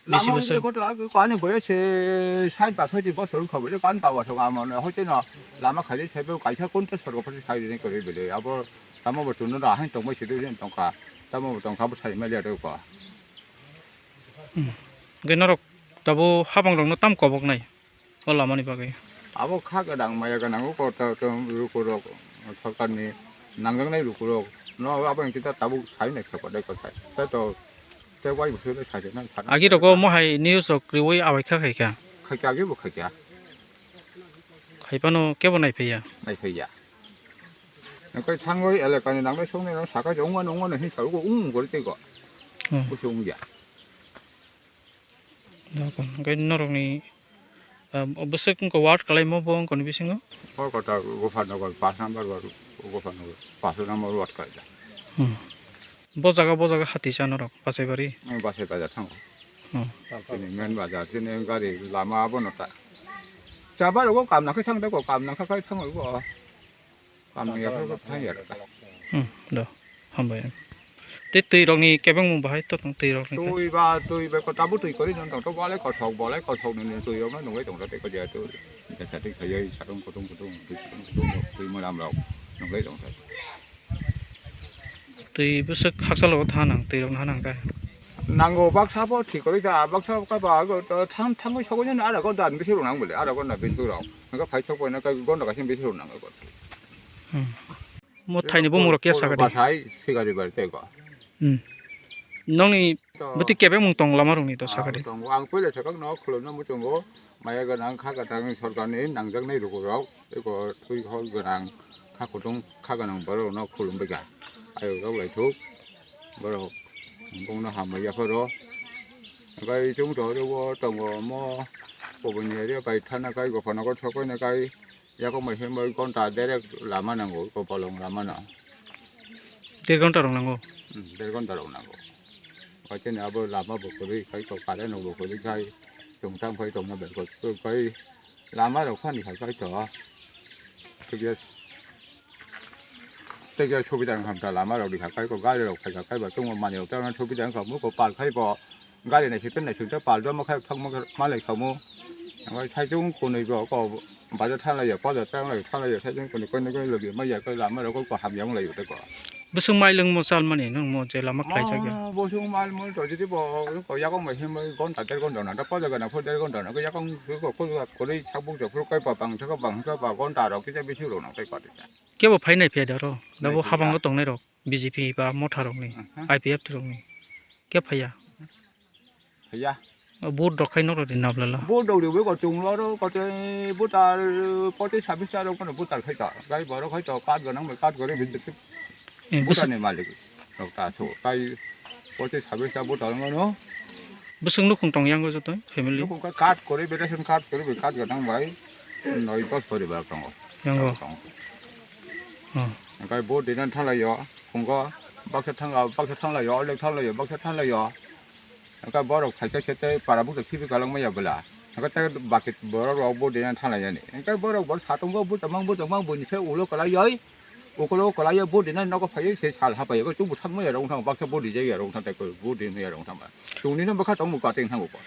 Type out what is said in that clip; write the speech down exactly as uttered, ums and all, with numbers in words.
Bisi lama bosor. Hwnwi kotor age ko ani boyo se sait ba sait bosor wngkha bole, ko ani baba thok ama no hoite no lama khaide saibo kaisa konto sorgo pati sai rini kwrwi bole. Abo tamo bo chwngno da hain tongbai sidi rin tongkha. Tamo bo tongkha bo sai mali ado ko. Hmm. Hwnkhe norok tabuk habang rokno tam kobok nai o lamani bagwi? Abo kha gwnang maya gwnang o ko ta, ta rukurok sorkarni nangjaknai rukurok no abo hinkhe ta tabuk sai nai sapa dai ko sai. Ta to Tei wai bwswk le sajak nang sana. Agi rogo mohai news rok riwi abai kha khai kha. Khai kha agi bo khai kha. Khai phano kebo nai phaiya. Nai phaiya. Nang kai thangwi elakani nangnai songni nang sakai jongma nongma no hin sarugo ung gori tei go. Hmm. Bwswk ung ya. Nokon kai norokni Ah, bwswk wngkha ward kalaimo bo wngkha ni bisingo? O kota Gopalnagar pas number ward, Gopalnagar pas number ward kalaijak. Hmm. Bo jaga, bo jaga hati cha norok, Basaibari? Ang Basaibari thango. Hmm. Chini main bazar, chini gari lama abono ta. Chabar go kam nakhe thang de ko, kam nakhe kai thango go. Kamni yaphar bo thang ya rwkha. Hmm, do. Hambai. Tei twi rokni kebengmung bahai to tong twi rokni khe. Twi ba, twi ba ko tabu twi kori non tong to, bolai kothok, bolai kothok ni twi rok no nungwi tong tei ko ja twi. Jesa twi khayai satung kutung kutung twi kutung kutung twi mwnam rok nungwi tong tei. Twi bwswk hakchalo tha nang, twi rok no ha nang khe. Nango baksa bo thik kori kha, baksa ka ba go to thang thangwi sogwi no ara go dan bisi rok nang bole, ara go na bintu rok. Nang phai sok bo na ka go na ka sim bisi rok nang go. Hmm. Mo thaini bumung rok kya sakadi? Basai sigari bar tei go. Hmm. Nongni bwtwi kebengmung tong lama rokni to sakadi? Tongo, ang puila sakang no khulumno muchungo, maya gwnang kha gwnang sorkarni nangjaknai rukurok, eko twi hor gwnang, kha kutung kha gwnang borok no khulum bwkha. Ayo rok lai thuk, borok bongno hambai yapharo. Bai chung to ro tongo mo, koboni area bai thana kai gopha nokol sokoi na kai. Yakung bai himbai gonta derek lama nango, eko bolong lama no. Der gonta rok nango? Hmm, der gonta rok nango. Waiteni abo lama bo kwrwi khai to, current rok bo kwrwi khai, chwng tang phai tongma bai kok kwrwi khai lama rok phani khai khai to. Tei khe, tei khe subida wngkha lama rok rikha khai ko, gari rok phaikha khai ba tongma manwi rok tei subida wngkha muko pal khai bo. Gari naisik tei naisik tei pal rwma khe thangma khe malai khamu. Ang bai saichung kunui bo ko bajar thanglaiya, bajar thanglaiya, saichung kunui koi nokoi logi maya koi lama rok ko hamya wnglaio tei ko. Bwswk mai lwngmo chalmani nungmo je lama khlaijak ya? Mo bwswk mal mul to jodi bo ko yakung bai himbai gonta der gonta na da paja gana pho der gonta na ko yakung ko ko ko koi sabuk jok phuru kai pa bang thaka bang thaka ba gonta rok kisa bisi rok nang tei pati. Kebo phainai phiya da ro? Nai phiya. Dabo habango tongnai rok? B J P ba motha rokni, aha, I P F T rokni khe phaiya? Phaiya. O vote rok khai norok ri nablala? Vote rok riwi ko chwng oro kote voter pochis sabis ta rok no voter khai ta. Gai borok khai to card gwnang bai card gori bin. Eh, voter ni malik rok ta so. Kai pochis sabis ta voter ngono. Bwswk nukhung tong yango joto family? Nukhung ka card gori, ration card gori, bai card gwnang bai. Noi dos poribar tongo. Yango. Tongo. Oh. Kai vote dinan thalaio. Phungo baksa thangla, baksa thanglaio, orlek thanglaio, baksa thanglaio. Hwnkhe borok phaikhe khe tei para buthai khibi kwlangma ya bwla. Hwnkhe tei baki borok rok bo dena thanglainani. Hwnkhe borok bo satung bo bwchangma bwchangma buini se ulo kwlaioi. Ukulo kwlaioi bo dena nogo phaioi se sal haphaioi. Hwnkhe chubui thangma ya rok wngthang baksa bo rijak ya rok wngthang tei bo dena ya rok wngthang ba. Chwngni no bwkha tongmung kwtwi wngthang bo.